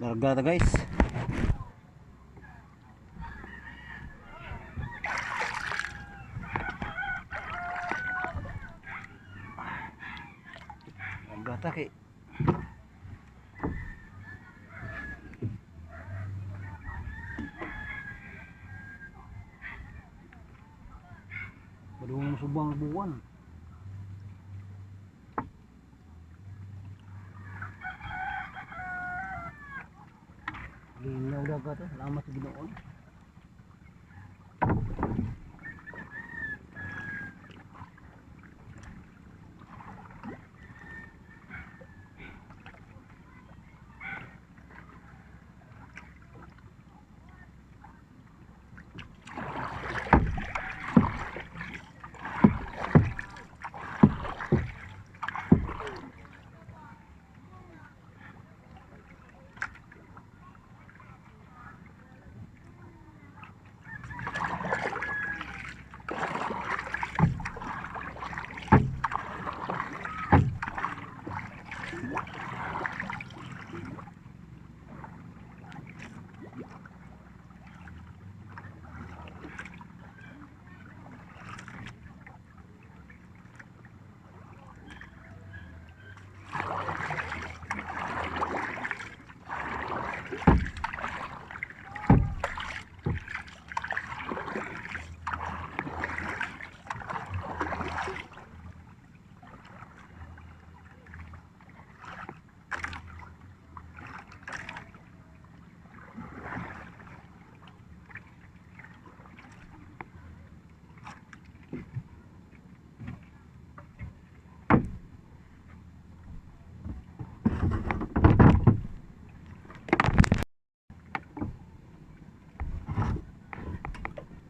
Larga ta, guys. Larga ta kay Madungong subang buwan. Linaw dagat eh. Salamat sa Ginoo.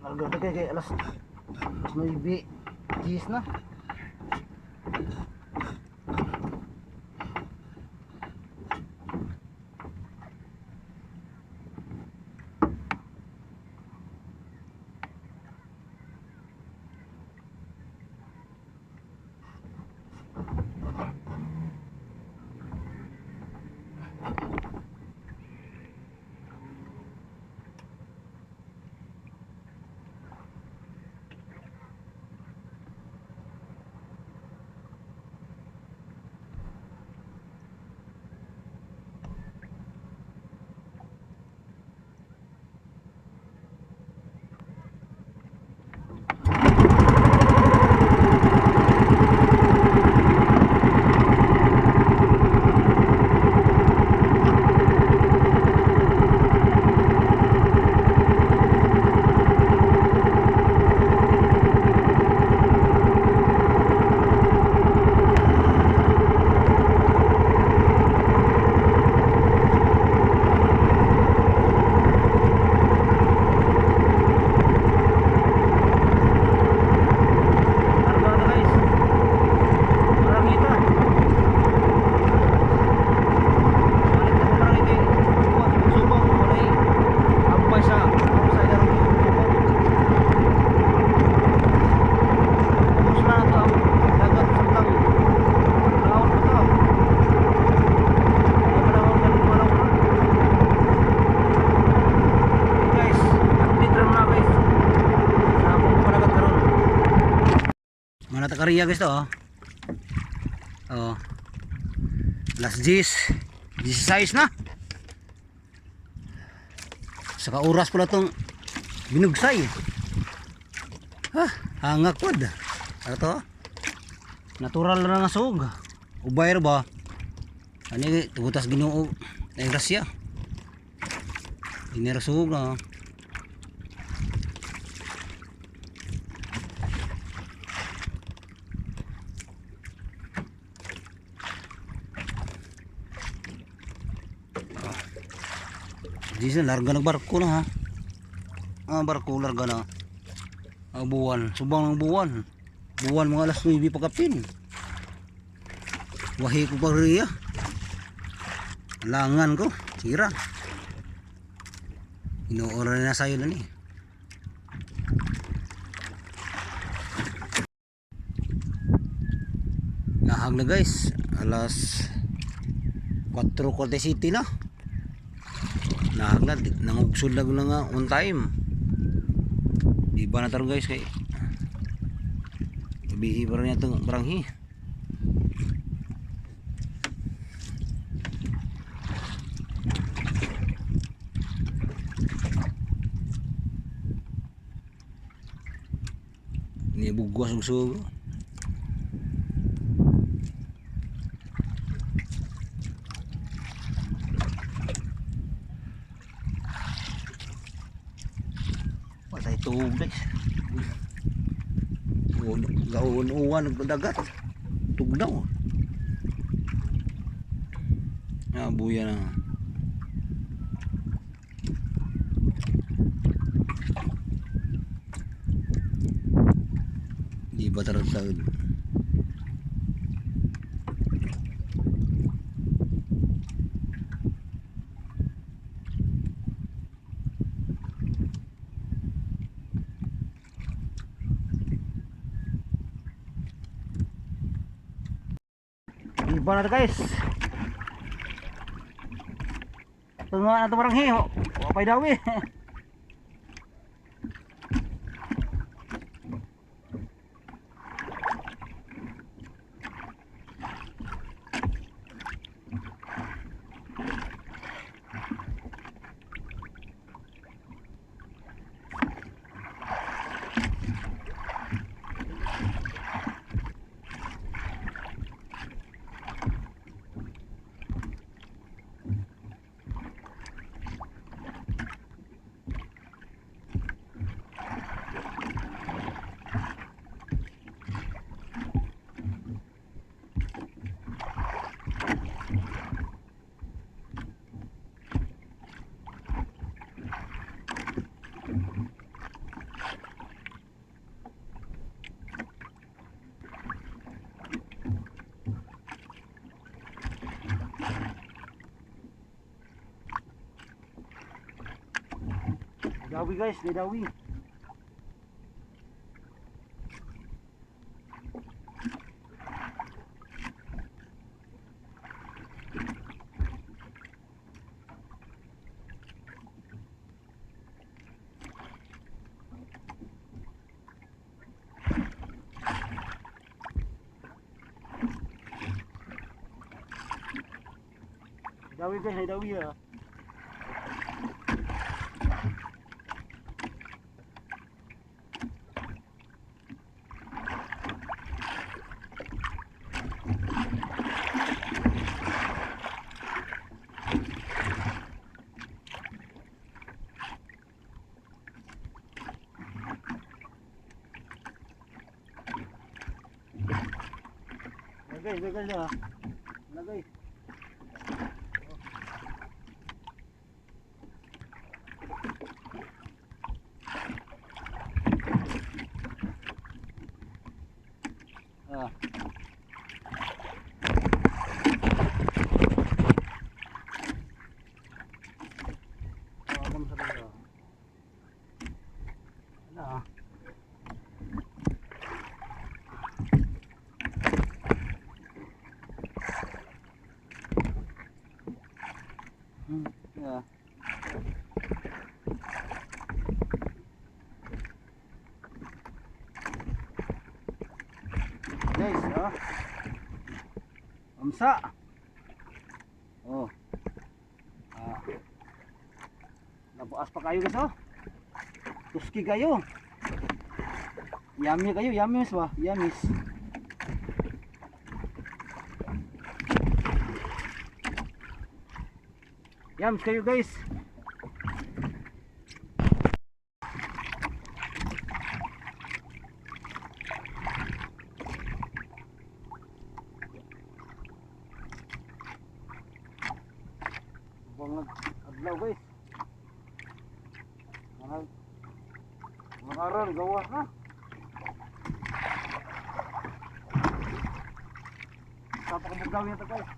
Larga ta kay alas 9:10 na. Larga ta, guys. Marangita. Balik na sa barangay kay kuwan subang walay ampay sa ilang subang. Ubos na to ang dagat samtang laot pa to. Ay panahon nga lumalaw na. Okay guys, update ra na, guys, sa akong panagat karon. Mga natakariya, guys, to oh. Oh. Alas 10. 16 na. Saka oras pala tong binugsay. Ha, hangak pod. Ano to? Natural na nga suog. Ubay ra ba? Ani tugutas Ginoo ay grasya. Inera suog na. Di larga ng barko na ha. Ah, barko larga na. Ah, buwan. Subang ng buwan. Buwan mga alas 9 pagkapin. Wahi ko pa riya. Langan ko. Sira. Inoora na sa'yo na ni. Nahag na, guys. Alas 4:47 na. Nahaglad, nangugsod lang na nga on time. Di ba na tarong, guys, kay gabi pa rin itong baranghi. Ni bugwas og sugo. Patay tubig, guys. Gaun-uwan ng dagat. Tugnaw. Ah, buya na. Di ba tarantad? Iba na to, guys. Tunga na to barang hiho. Wapay dawi. Dawi, guys, may dawi. Dawi, guys, may dawi ah. Lagay, lagay na. Lagay. Ah. Ah, kamusta tayo? Ano ah? Yeah. Guys, oh. Amsa. Oh. Ah. Nabuas pa kayo, guys, oh. Tuski kayo. Yummy kayo, yummies ba? Yummies. Yums kayo, guys. Bangag adlaw, guys. Mga aral gawa na. Napakabugaw niya to, guys.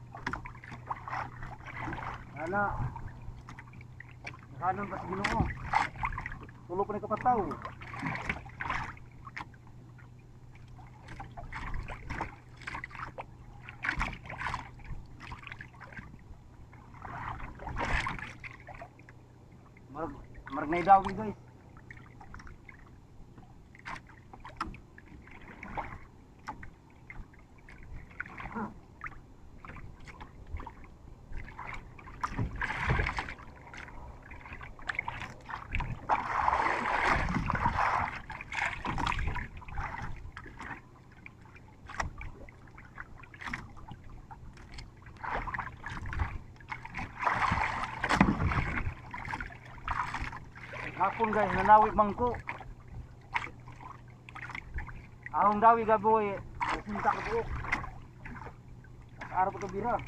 Wala. Nakanon pa sa Ginoo. Tulo pa ni kapataw. Marag marag na dawi, guys. Hapon, guys, nanawi mangko. Ahong dawi gaboy, sinta ka buok. Araw pa bira.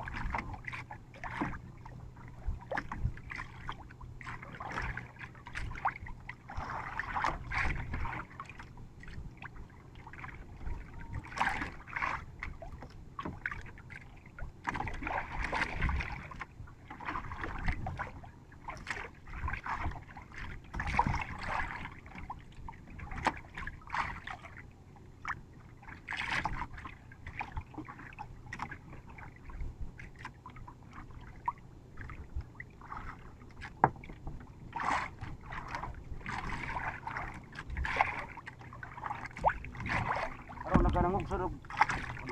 Araw nagkanangog sa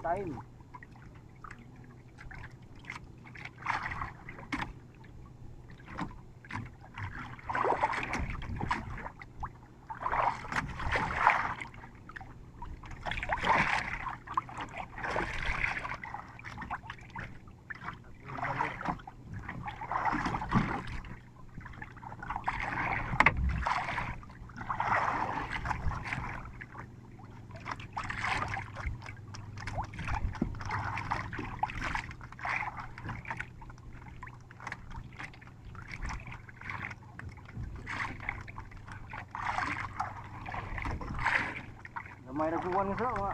time. Gamay ra kuwan sa mga.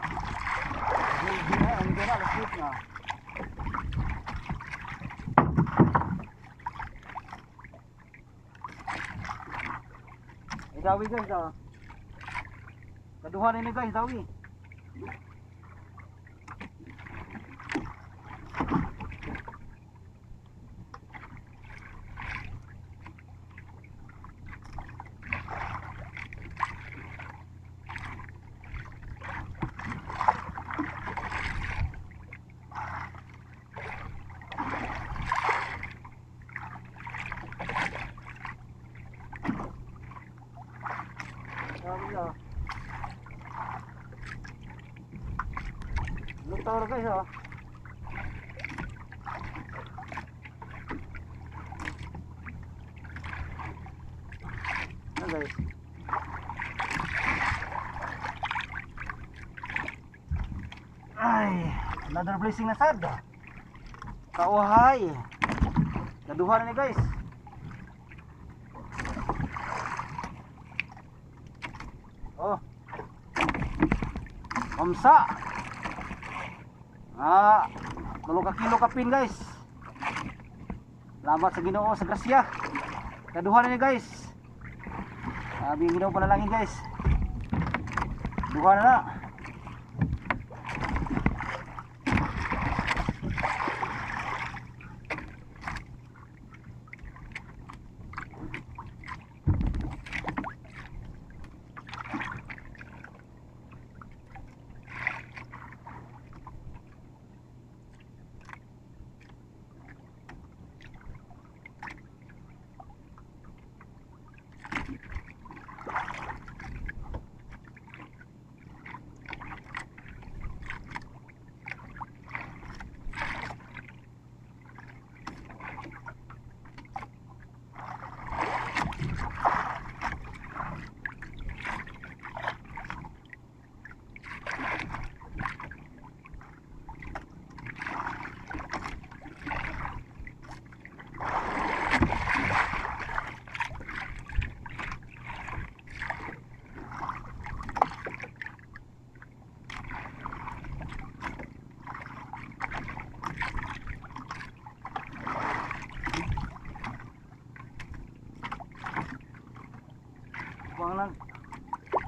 Hindi na, ang gana lasik na. Ay dawi, guys, ah. Kaduha ni, guys, dawi. Dawi ah. Lutaw ra, guys, ah. Ano, guys? Ay, another blessing na sad. Kauhay. Kaduha na ni, guys. Oh. Mamsa. Ah, 3 ka kilo kapin, guys. Salamat sa Ginoo sa grasya. Kaduha na ni, guys. Sabi ng Ginoo, panalangin, guys. Duha na na. Buang lang.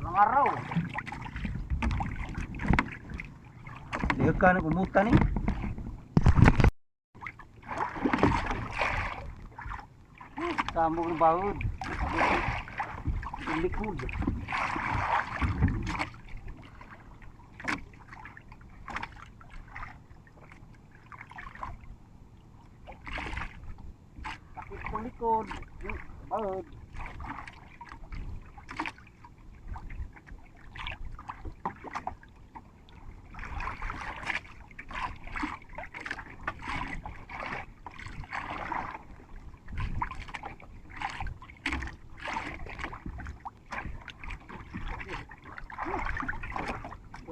Walang araw. Lihok ka na kumuta ni. Samog ng bahod. Ang likod. Sakit kong likod. Yung bahod.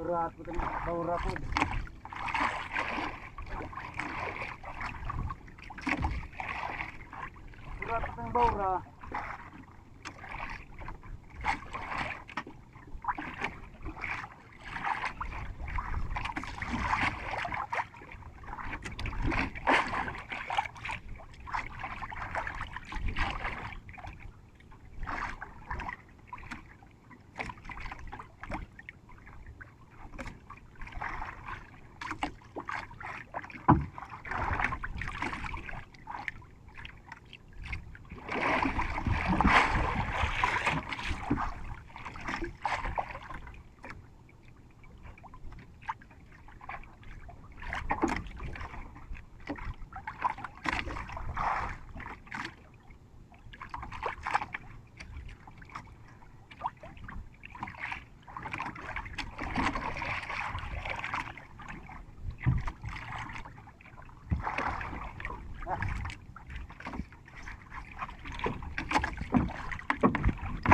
Urat po itong bawra po. Urat po itong bawra.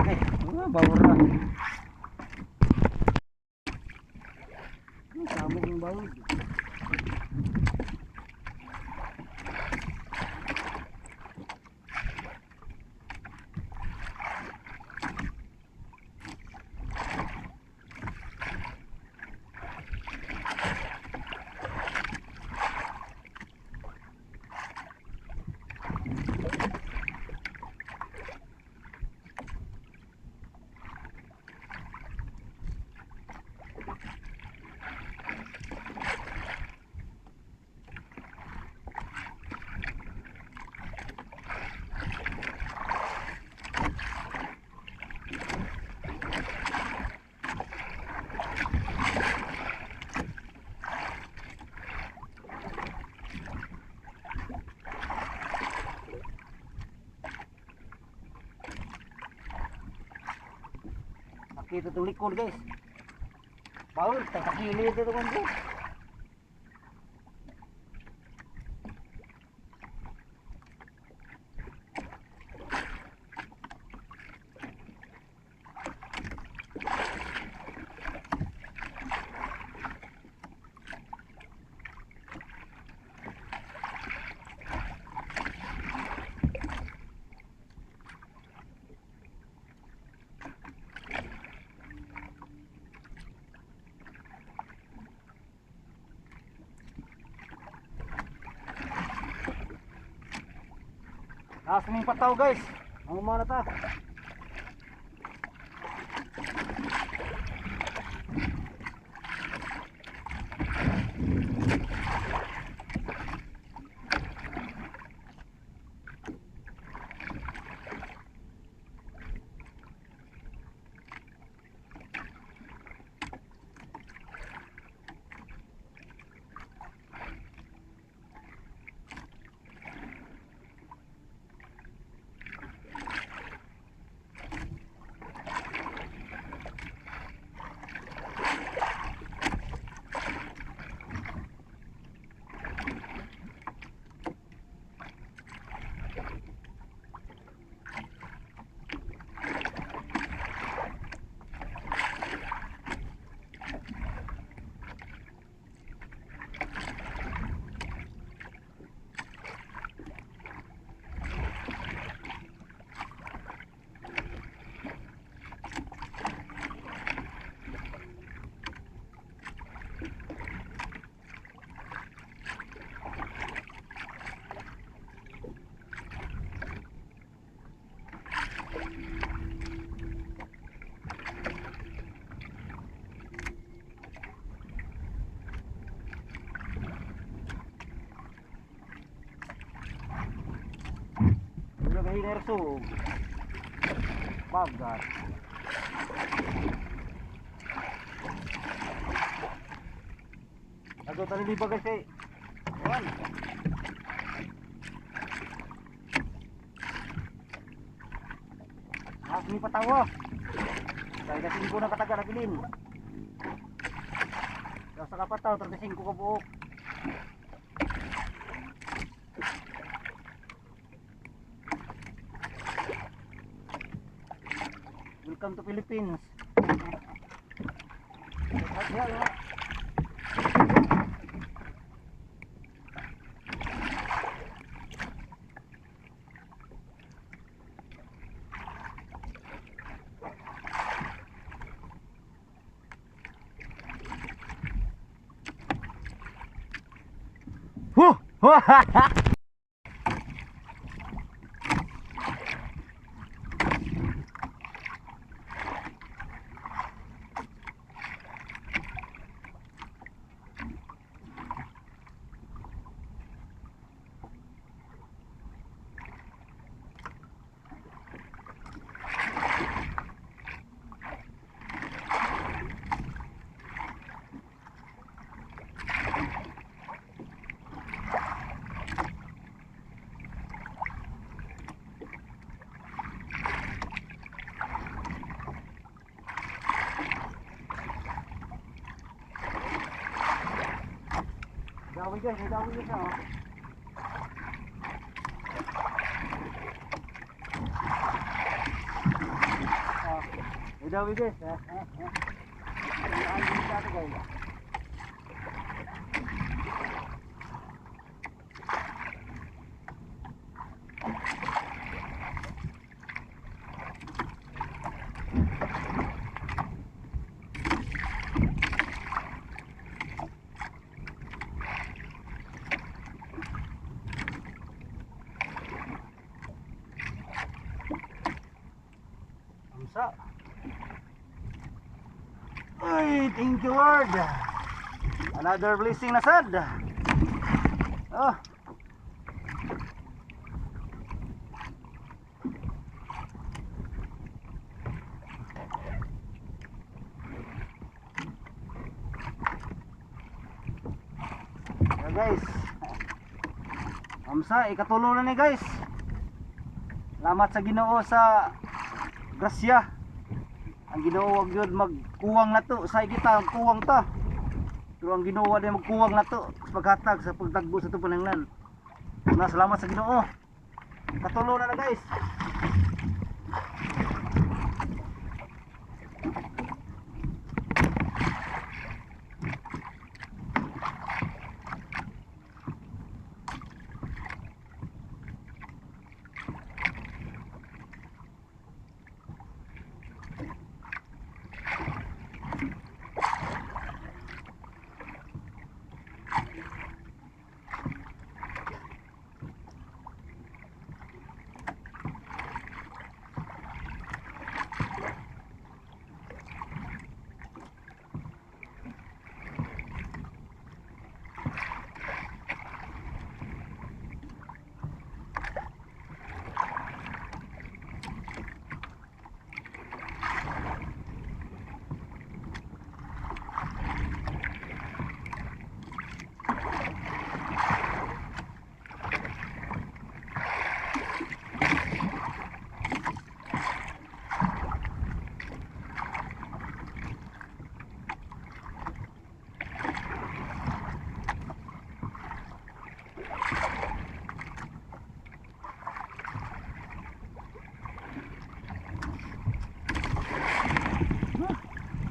Eh, bawra. Samog ng bawod. Nakita itong likod, guys. Bawal, tatakilid ito kung. Taas mong pataw, guys. Ang umana ta. Ginerso. Bagat. Ato tani di bagay kay. Kuan. Mas ni patawa. Kaya kasi ko na kataga na bilin. Sa kapataw, 35 ka buok. Welcome to Philippines. Huh! Dawi guys, may dawi guys, oh. Ah, may dawi guys. Ah, ah, ah. Ang sa ato, guys. Amsa. Ay, thank you, Lord. Another blessing na sad. Oh. Yeah, guys. Amsa, ikatulo na ni, guys. Salamat sa Ginoo sa grasya. Ang Ginoo wag yun magkuwang nato sa kita, kuwang ta. Pero ang Ginoo wag magkuwang nato sa paghatag sa pagtagbo sa itong pananglan. Na salamat sa Ginoo. Katulo na na, guys.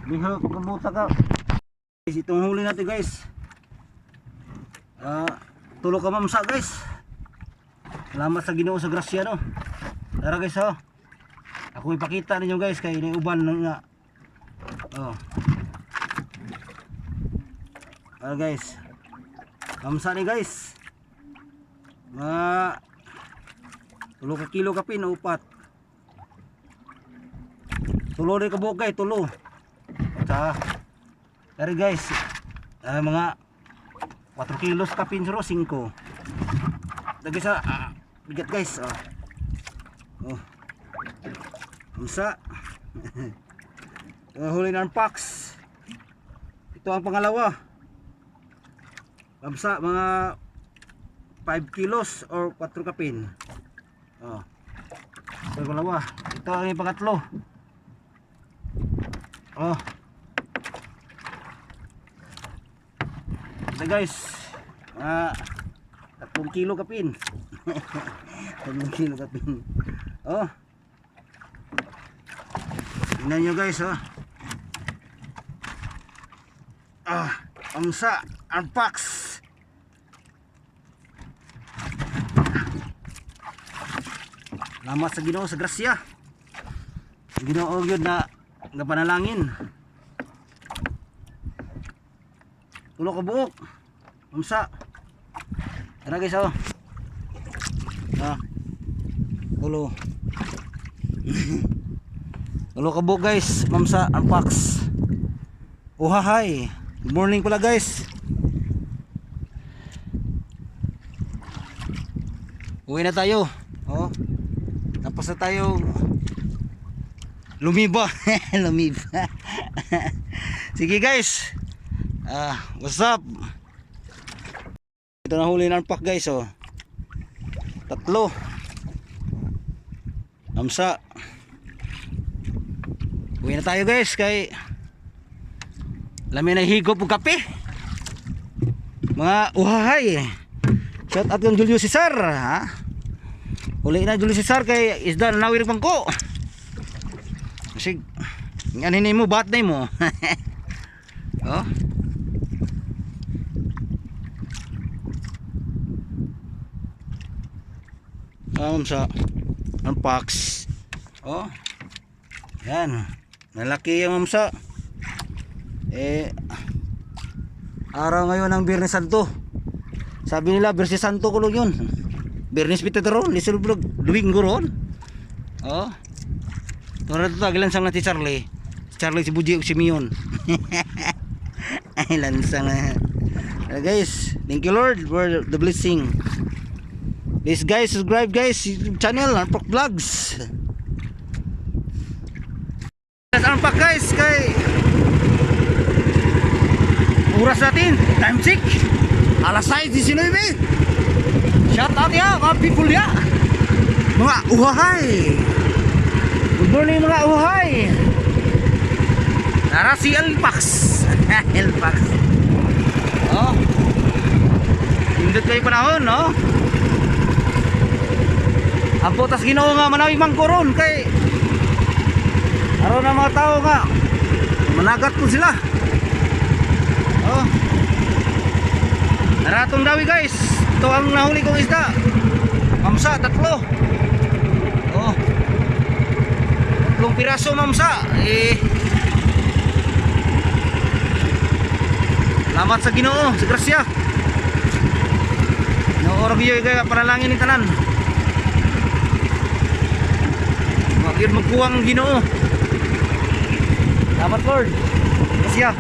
Lihok, kumuta ka. Guys, itong huli natin, guys. Ah, tulo ka mamsa, guys. Salamat sa Ginoo sa grasya, no. Tara, guys, oh. Ako ipakita ninyo, guys, kay iniuban na nga. Oh. Tara, guys. Mamsa ni, guys. Mga tulo ka kilo kapin, upat. Tulo rin ka buok, guys, tulo. Sa pero guys, mga 4 kilos kapin siro, 5. Lagi sa bigat, guys. Oh. Oh. Unsa? Ito ang huli ng pax. Ito ang pangalawa. Mamsa, mga 5 kilos or 4 kapin. Oh. Ito ang pangalawa. Ito ang pangatlo. Oh. Ito guys, mga 3 kilo kapin. 3 kilo kapin. Oh. Tingnan nyo guys, oh. Ah, amsa, unbox. Salamat sa Ginoo sa grasya. Ang Ginoo gyud na nga panalangin. Tulo ka buok. Amsa. Tara guys, oh. Ah. Tulo. Tulo ka buok guys, mamsa, unbox. Uhahay. Good morning pala guys. Uwi na tayo. Oh. Tapos na tayo lumiba. Lumiba. Sige guys. Ah, what's up? Ito na huli ng pack guys oh. Tatlo. Amsa. Uwi na tayo guys kay lami na higop og kape. Mga uhahay. Shout out kang Julio Cesar ha. Uli na Julio Cesar kay isda na nawir bangko. Sig ano ni mo bat na mo. Oh. Sa unbox. Oh. Yan. Malaki yung mamsa. Eh, araw ngayon ng Biyernes Santo. Sabi nila Biyernes Santo ko lang yun. Biyernes Pitadro, Lisod Vlog, Domingo ron. Oh. Tora to gilansang na si Charlie. Si Charlie, si Buji ug si Mion. Ay, lansang na. Guys, thank you Lord for the blessing. Please guys, subscribe guys YouTube channel Arpak Vlogs. Arpak guys kay oras natin, time check. Alas 6:19. Shout out ya, mga people ya. Mga uhahay. Good morning mga uhahay. Tara si Elpax. Elpax. Oh. Indot kayo panahon, no? Ang putas Ginoo nga manawig mangkoron kay aron ang mga tao nga managat po sila. Oh. Naratong dawi guys. Ito ang nahuli kong isda. Mamsa, tatlo. Oh. 3 piraso mamsa. Eh. Salamat sa Ginoo, sa grasya. Ginoo ra gyud kay panalangin ni tanan. Wa gyud magkuwang Ginoo. Salamat Lord. Grasya.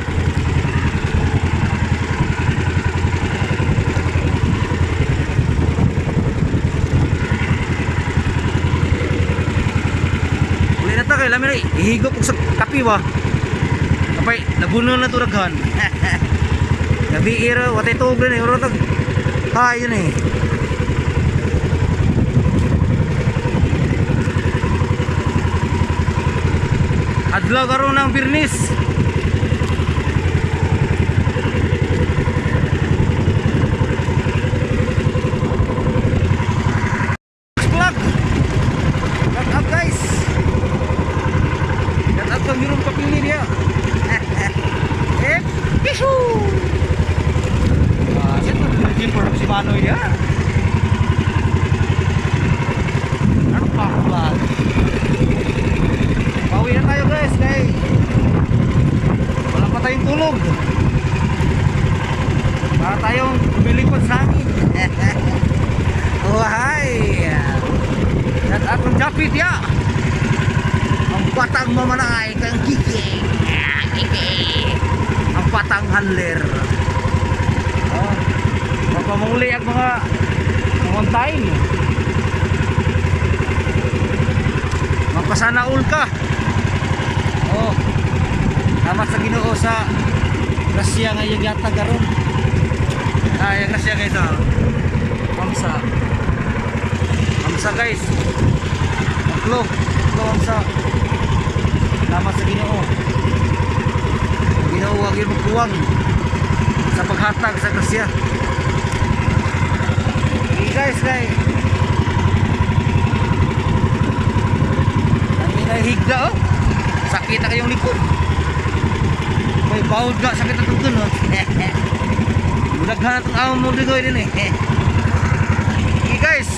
Uli na ta kay lami na ihigop og sa kape ba. Kapay nabuno na to daghan. Gabi ira watay tuog rin eh oro tag. Ha yun eh. Adlaw karon ng Biyernes. Vlog. Shout out guys. Shout out kang Jerome Kapili niya. Eh, pisu. Ah, siya to jeeper si Manoy niya. Ano pa vlog? Pauwi na tayo guys kay wala pa tayong tulog. Para tayong lumilipad sa hangin. Oh, hi. Shout out from Japit ya. Ang batang mamanay kang Kiki. Ah, Kiki. Ang batang handler. Oh. Pagpamuli ang mga on time. Magpasana all ka. Oh. Salamat sa Ginoo sa grasya nga iyang gihatag karon. Ay, grasya, guys, ah. Mamsa. Mamsa, guys. Maglo. Maglo mamsa. Salamat sa Ginoo. Ang Ginoo ang iyong magkuwang sa paghatag sa grasya. Okay, guys, guys. Ang higda, oh. Sakit na kayong likod. May bawod ga, sakit na tungkol, oh. Daghan na itong amon mo bigoy din eh. Okay, guys,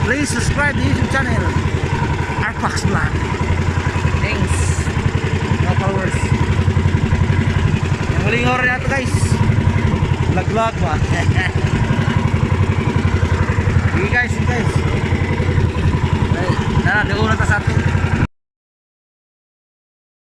please subscribe to YouTube channel Arpax Vlog. Thanks, mga followers. Yung huling oras na ito, guys. Laglag ba? Okay, guys, okay, guys. Ay, na, doon na ta sa ato.